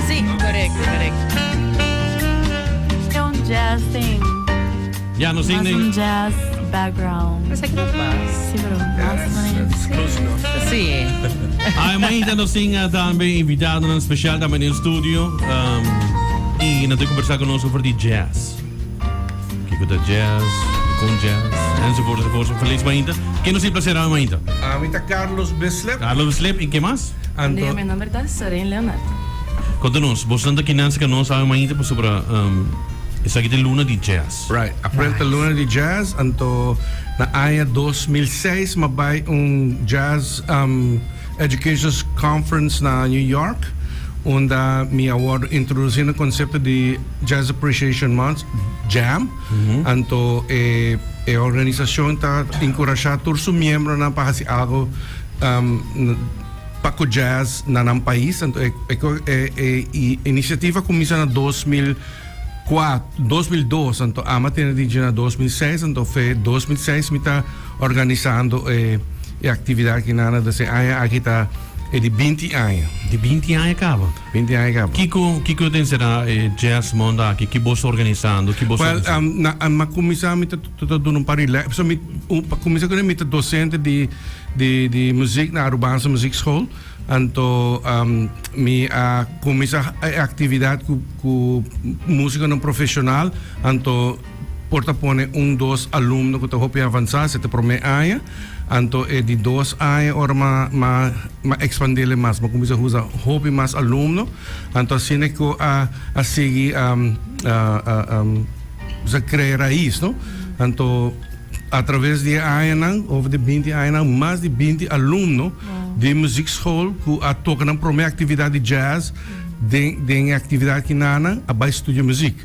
Si, correcto, correcto. E un jazz thing. Ya, nos tin Mas un jazz background. Pero esaki ta pas. Si, pero mas That's close enough. Si. Ay, mainta nos tin tambe invitadonan special tambe den studio. Um, y nan ta conversa con nos over di jazz. Kiko ta jazz, con jazz, enzovoort, enzovoort. Feliz mainta. Ken nos tin placer awe mainta? Ami ta Carlos Bislip. Carlos Bislip, y ke mas? Anto. Mi nomber ta Soren Leonard. Konta nos, bosnan ta kinan cerca nos awe mainta pasobra um, esaki ta luna di jazz. Right, april ta luna di jazz, anto na aña 2006 m'a bai un jazz um, education conference na New York, unda mi a wordo introduci na concepto di Jazz Appreciation Month, JAM. Anto e e organisacion ta encurasha tur su miembronan pa haci algo um, pa cu jazz na nan pais. Anto e e e e iniciativa cuminsa na 2004, 2002, anto ama tene di dje na 2006, anto fe 2006 mi ta organisando e e actividad aki na dus e aña aki ta e di 20 aña. Di 20 aña caba? 20 aña caba. Kico kico den sera e Jazz Month aki? Ki bo sta organisando? Ki bo sta Well, um, na, um, ma cuminsa mi ta ta duna un par di les. So mi, un, pa cuminsa cu mi ta docente di di di muziek na Arubaanse Muziekschool. Anto um, mi a cuminsa e actividad cu cu musiconan profesional. Anto por ta pone un dos alumno cu ta hopi avansa, esei ta prome aña. Anto e di dos aña ora m'a m'a m'a expandele mas, m'a cuminsa usa hopi mas alumno. Anto asina cu a a sigui a a a crea rais, no. Anto a traves di e añanan, over di binti añanan, mas di binti alumno di muziekschool cu a toca nan prome actividad di jazz den den e actividad kinanan a bay studia muziek.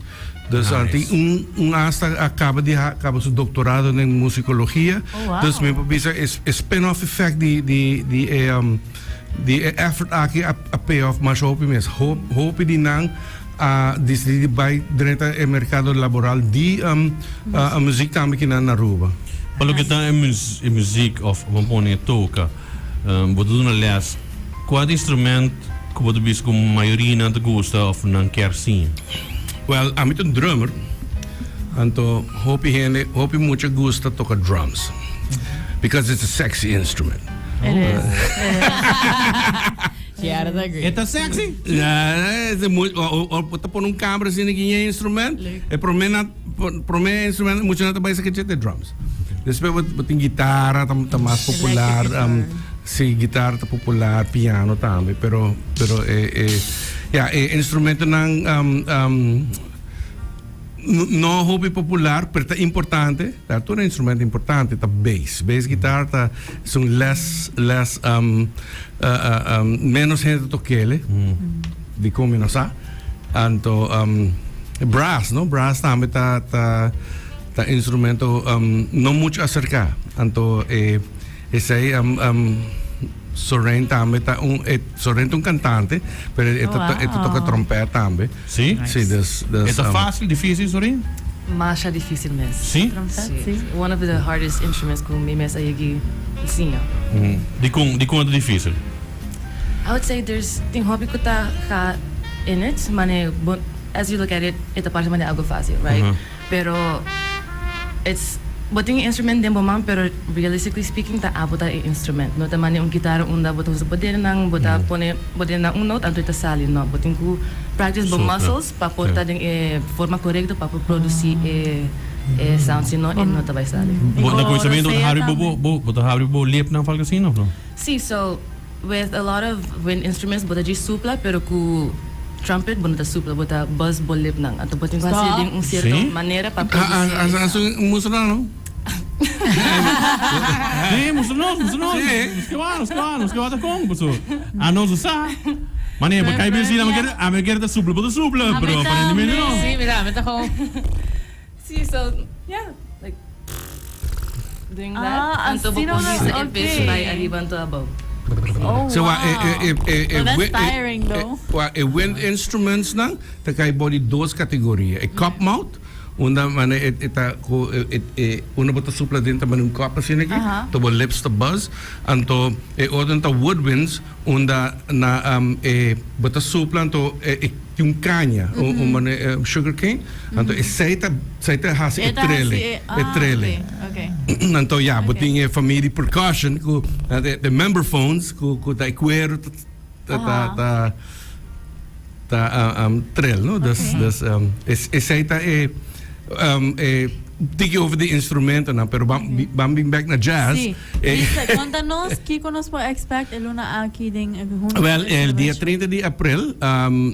Dus a tin un un hasta a caba di caba su doctorado den musicologia. Oh, wow. Dus mi por bisa e e spin-off effect di di di e um, di e effort aki a, a pay off masha hopi mes. Ho, hopi di nan a decidi di bai drenta e mercado laboral di um, uh, muziek tambe kinan na Aruba. Pa loke ta e mus e muziek of bo pone toca, um, bo ta duna les, cua ta instrument Ku bo ta bisa ku mayoria nan ta gusta òf nan kier siña? Wèl, ami ta un drummer, anto hopi hende, hopi mucha gusta toka drums, because it's a sexy instrument. It is, it is. She added the agree. E ta sexy? Ja, e mu, o, o, bo ta pone un kamera asina ki ñe instrument, e prome nan, prome instrument mucha nan ta bai sa ke dje ta e drums. Despues bo, bo tin guitara, ta, ta mas popular, Electric guitar. Sí, guitar ta popular, piano tambe, pero pero e e ya e instrumentonan um um no hopi popular, pero ta importante. Ta tur instrumento importante ta bass. Bass guitar ta es un less less um uh, um menos hende ta tokele. Dikon mi no sa. Anto um brass, no? Brass tambe ta ta ta instrumento um no mucho acerca. Anto e Esey Sorain tambe ta un e Sorain ta un cantante pero e ta e ta toca trompet tambe. Si? Si dus dus. E ta facil dificil Sorain? Masha dificil mes. Si? Trompet si. One of the hardest instruments cu mi mes a yegi siña. Dicon dicon e ta dificil? I would say there's tin hopi cu ta ga in it mane bo as you look at it e ta parse mane algo facil right? Pero it's bo tin e instrument den bo man pero realistically speaking ta abo ta e instrument. No ta mane un guitarra unda bo ta usa bo dedenan, bo ta pone bo dedenan un note anto e ta sali. No, bo tin cu practice bo muscles pa por ta den e forma corecto pa por produci e e sound si no e no ta bay sali. Bo na cuminsamentu bo ta habri bo bo bo ta habri bo lepnan of algo asina of no? Si, so With a lot of wind instruments bo ta djis supla pero ku trumpet bo no ta supla bo ta buzz bo lipnan anto bo tin ku hasi den un sierto manera pa produsi e Hasi sound. un mustra no. Sí, mustra nos, mustra nos. Nos ke wak, nos ke wak, nos ke wak ta kon paso anos no sa. Mane, bo kai besi ami ker ami ker ta supla bo ta supla pero aparentemente no. Sí, mira, ami ta gewoon. Sí, so yeah, like doing that. Ah, Anto bo asina por hisa e ok. peso bai ariba anto abou. Oh, So, wa, e, wow. e, e, e, e, Well, that's wi- e, tiring, e, though. wa, e wind instruments nan ta kai bou di dos kategoria. E cup mouth. Unda mane e e ta ku e e unda bo ta supla den ta mane un kòp asina aki, to bo lips ta buzz. Anto e otro ta woodwinds unda na e bo ta supla anto e e tin un caña, un mane sugar cane, anto esei ta esei ta hasi e trele, e trele. Anto ya bo tin e famia di percussion ku e memberphones ku ku ta e kuero ta ta ta ta trel no dus dus esei ta e e tiki over di instrumentonan pero ban ban bin bek na jazz. Si. Bisa konta nos kiko nos por expect e luna aki den e hunto Wel el dia 30 di april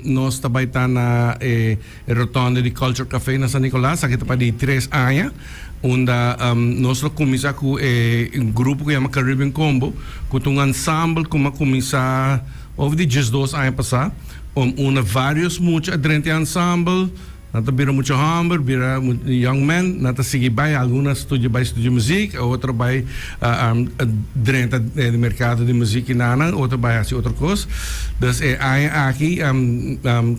nos ta bai ta na e rotonde di Culture Cafe na San Nicolas aki ta pa di tres aña unda nos lo kuminsa ku e grupo ku yama Caribbean Combo ku ta un ensemble ku a kuminsa over di 12 aña pasa unda varios mucha a drenta e ensemble. Nan ta bira mucha homber, bira young men, nan ta sigui bai, algun a studia bai studia muziek, otro bai drenta den mercado di muziek kinan, otro bai haci otro cos. Dus e aña aki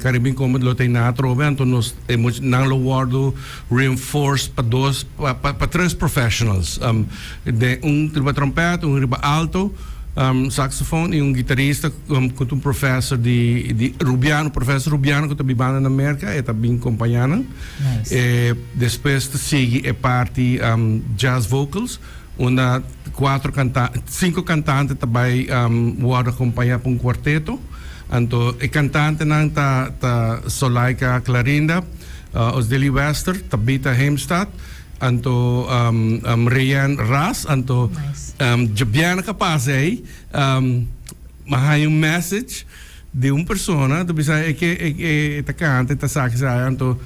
Caribbean Comedy lo ta na atrobe, anto nos e mucha nan lo wordo reinforced pa dos pa tres professionals, den un riba trompet, un riba alto. Saxofoon y un guitarista cu ta un professor di di Rubiano, professor Rubiano cu ta bibando na Merca, e ta bin compaña nan. Nice. E despues ta sigui e parti jazz vocals, unda cuatro canta cinco cantante ta bay wordo acompaña pa un cuarteto. Anto e cantantenan ta ta Solaika Clarinda, Osdely Wester, Tabitha Heemstad, Anto Rayanne Ras, anto djabièrnè ka pasa ei, mi a haña un message di un persona ta bisa e ke e ta kanta e ta sa ki sa anto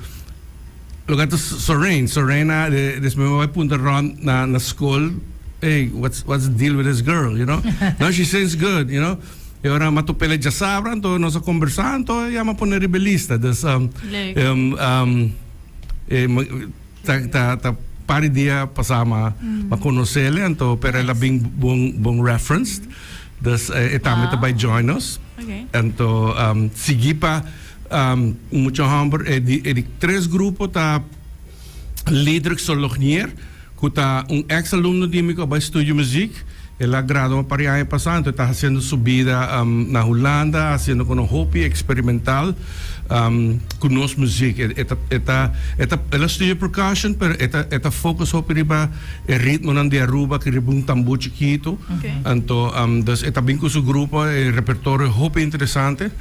loke ta Soraine, Soraine a despues mi bai puntra rònt na skol ey what's what's the deal with this girl you know no she sings good you know e ora mi a top'el djasabra anto nos a kombersá anto ya mi a pone riba e lista dus E ta ta ta par di dia pasá ma ma konosele anto pero el a bin bon bon referenced dus e tambe ta bai join nos anto sigui pa un mucha homber e di e di tres grupo ta Lidrick Solognier Cu ta un ex alumno di mi cu a bay studio muziek. El a gradua un par di aña pasa, anto e ta haciendo su bida na Hulanda, haciendo con un hopi experimental cu nos muziek. E ta, e ta, e ta, el a studia percussion, pero e ta, e ta focus hopi riba e ritmonan di Aruba, cu riba un tambor chikito. Anto, dus e ta bin cu su grupo, e repertorio hopi interesante.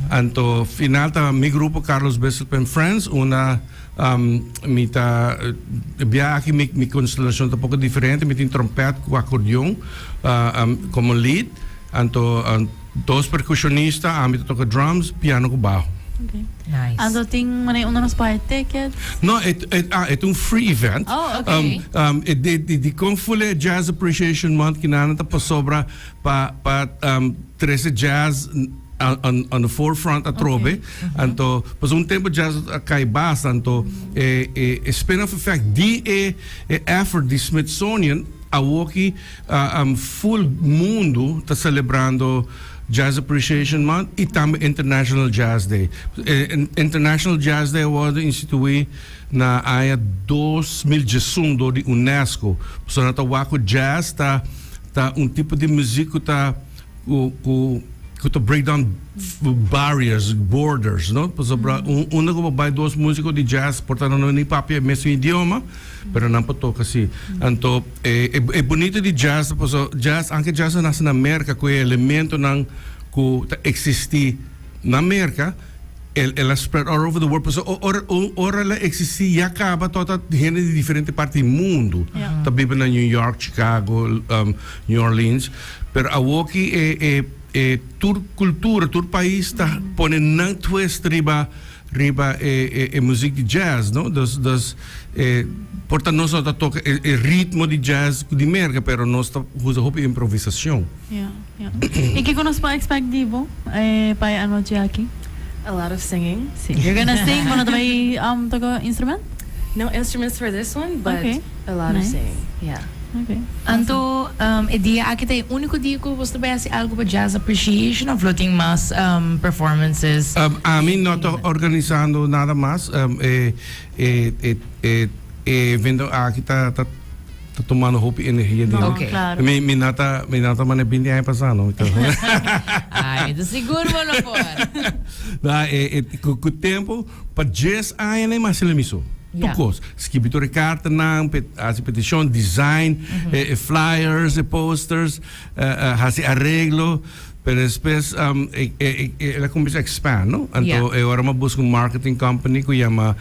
Anto, final ta mi grupo Carlos Bissell and Friends, unda. Mi ta bia aki mi mi constelacion ta poco diferente mi tin trompet cu acordeon como lead anto dos percusionista ami ta toca drums piano cu baho. Okay. Nice. Anto tin manera unda nos por haya tickets? No e e ah e ta un free event. Oh okay. E di di dicon ful e Jazz Appreciation Month kinana ta pasobra pa pa trece jazz on on the forefront atrobe anto pasobra un tempo jazz a cay basta anto e e e spin off effect di e e effort di Smithsonian awoki full mundo ta celebrando Jazz Appreciation Month y tambe International Jazz Day. International Jazz Day a wordo institui na aña 2011 door di UNESCO pasobra nan ta wak cu jazz ta ta un tipo di muziek cu ta Cu cu cu ta break down barriers, borders, no? Pasobra un unda cu bo bay dos musico di jazz por ta nan no ni papia e mesun idioma, pero nan por toca si. Anto e e e bonito di jazz ta pasobra jazz, anke jazz a nace na Merca cu e elementonan cu ta existi na Merca, el el a spread all over the world pasobra ora ora el a existi ya caba tota hende di diferente parti di mundo ta biba na New York, Chicago, New Orleans. Pero awoki e e e tur cultura, tur pais ta pone nan twist riba riba e e e muziek di jazz, no? Dus dus e por ta nos no ta toca e e ritmo di jazz di Merca, pero nos ta usa hopi improvisacion. Ja, ja. Y kico nos por expect di bo eh pa e anochi aki? A lot of singing. Si. You're gonna sing, bo no ta bay toca instrument? No instruments for this one, but Okay. a lot of Nice. singing, yeah. Okay. Anto e dia aki ta e unico dia cu boso ta bay haci algo pa Jazz Appreciation of lo tin mas performances? Ami no ta organisando nada mas. E e e e e evento aki ta ta ta tumando hopi energia di mi. Okay. Claro. Mi mi no ta mi no ta mane binti aña pasa no. Ay, mi ta sigur bo lo por. No, e e cu cu tempo pa djes aña nan mas mi so. Tur kos. Skibi tur e kartanan, hasi petishon, design e flyers, e posters, hasi areglo. Pero despues el a kuminsá expand, no? Anto e ora mi a buska un marketing company ku yama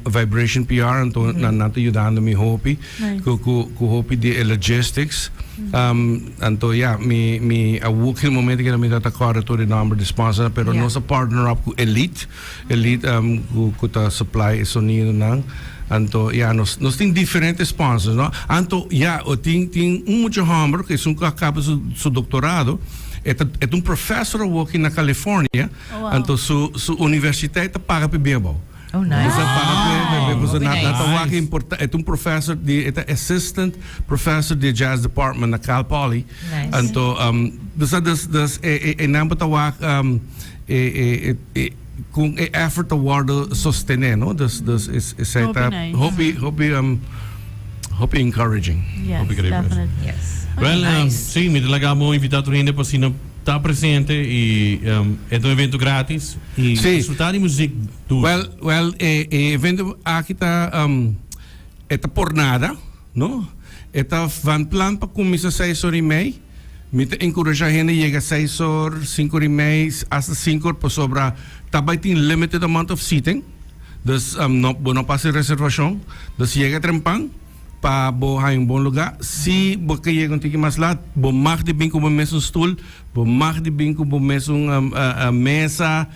Vibration PR, anto nan ta yudando mi hopi ku hopi di e logistics. Anto ya, mi mi awor ki momento ku mi ta kòrda tur e nòmber di sponsornan, pero nos a partner up ku Elite. Elite cu ta supply e sonidonan. Anto ya nos nos tin diferente sponsors no. Anto ya o tin tin un mucha homber cu esun cu a caba su su doctorado e ta e ta un professor awoki na California. Oh, wow. Anto su su universiteit ta paga p'e bien abou. Oh nice. Nos a paga p'e Wow. pasobra Hopi nan nice. ta wak importa e ta un professor di e ta assistant professor di e jazz department na Cal Poly. Nice. Anto dus dus dus e e nan bo ta wak e e e con e effort ta wordo sostene no dus dus es esey Hopi ta nice. hopi hopi um, hopi encouraging. Yes, Hopi great, definitely. Yes. Well, Nice. sí, mi ta laga bo invita tur hende pa asina ta presente y e ta un evento gratis y Sí. disfruta di muziek dulce. Well, well e e evento aki ta um, e ta por nada. No, e ta van plan pa cuminsa seis or y mei. Mi ta encurasha hende yega seis or, cinco or y mei, hasta cinco or pasobra ta bay tin limited amount of seating. Dus no, bo no por haci reservacion. Dus yega trempan pa bo haya un bon lugar. Si bo ke yega un tiki mas laat, bo mag di bin cu bo mesun stoel. Bo mag di bin ku bo mesun mesa.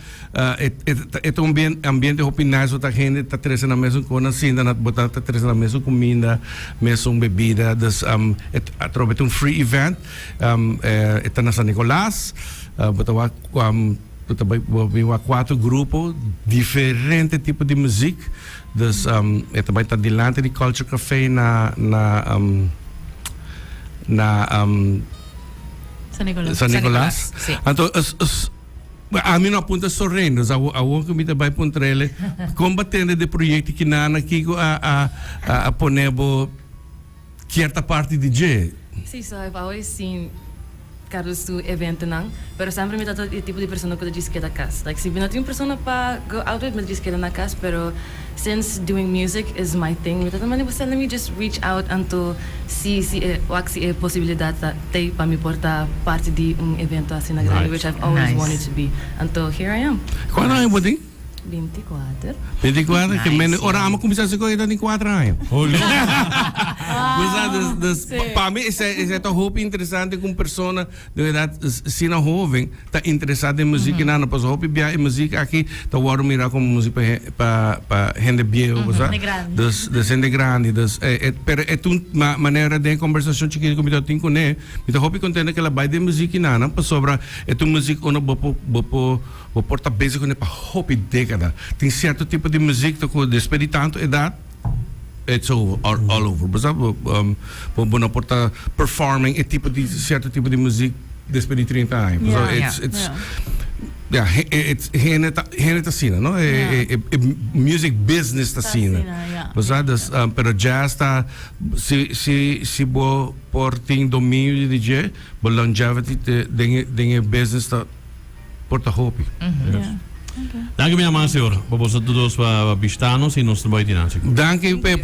E ta un ambiente hopi nice bo ta hende ta trese nan mesun kos nan sinta nan bo ta trese nan mesun kuminda, mesun bebida. Dus atrobe ta un free event. E ta na San Nicolas. Bo ta wak bo ta bai bo bin wak kuater grupo diferente tipo di muziek. Dus e ta bai ta dilanti di Culture Cafe na na na. San Nicolas. San Nicolas. Sí. Anto, es, es, ami no apunta sorrendo, dus awo, awo ku mi ta bai puntrele, kon ba tende de proyecto ki nana kiko a, a, a, a pone bo cierta parti di dje? Sí, so I've always seen Carlos su eventonan, pero semper mi ta e tipo di persona ku ta djis keda kas. Like si mi no tin un persona pa go out with, mi ta djis keda na kas, pero Since doing music is my thing, mi ta tuma di let me just reach out anto si si e wak si e posibilidad ta tey pa mi por ta parti di un evento asina grandi which I've always wanted to be. Anto here I am. Cuanto aña bo tin? Binticuater. Binticuater? Ke mende ora amo cuminsa haci cos e ta tin cuater aña. Bo sa dus dus pa mi esey ta hopi interesante cu un persona di un edad asina hoven ta interesa den muziek y nada pasobra hopi bia e muziek aki ta wordo mira como muziek pa pa pa hende bieu bo sa dus dus hende grandi dus e pero e ta un manera den combersacion chikito ku mi ta tin kune mi ta hopi contento ke el a bai den muziek y nada pasobra e ta un muziek unda bo por bo por bo por ta bezig kune pa hopi decada tin cierto tipo di muziek ta ku despues di tanto edad it's over all, all over bo sa bo bo no por ta performing e tipo di cierto tipo di muziek despues di 30 aña yeah. so it's it's yeah, it's hende ta hende ta asina no e, e, e, music business ta asina bo sa dus um, pero jazz ta si si si bo por tin dominio di dje bo longevity te den den e business ta por ta hopi. Yeah. Danki mi ama señor pa boso tur dos pa bishita nos y nos ta bai tin nan sigur. Danki pa e.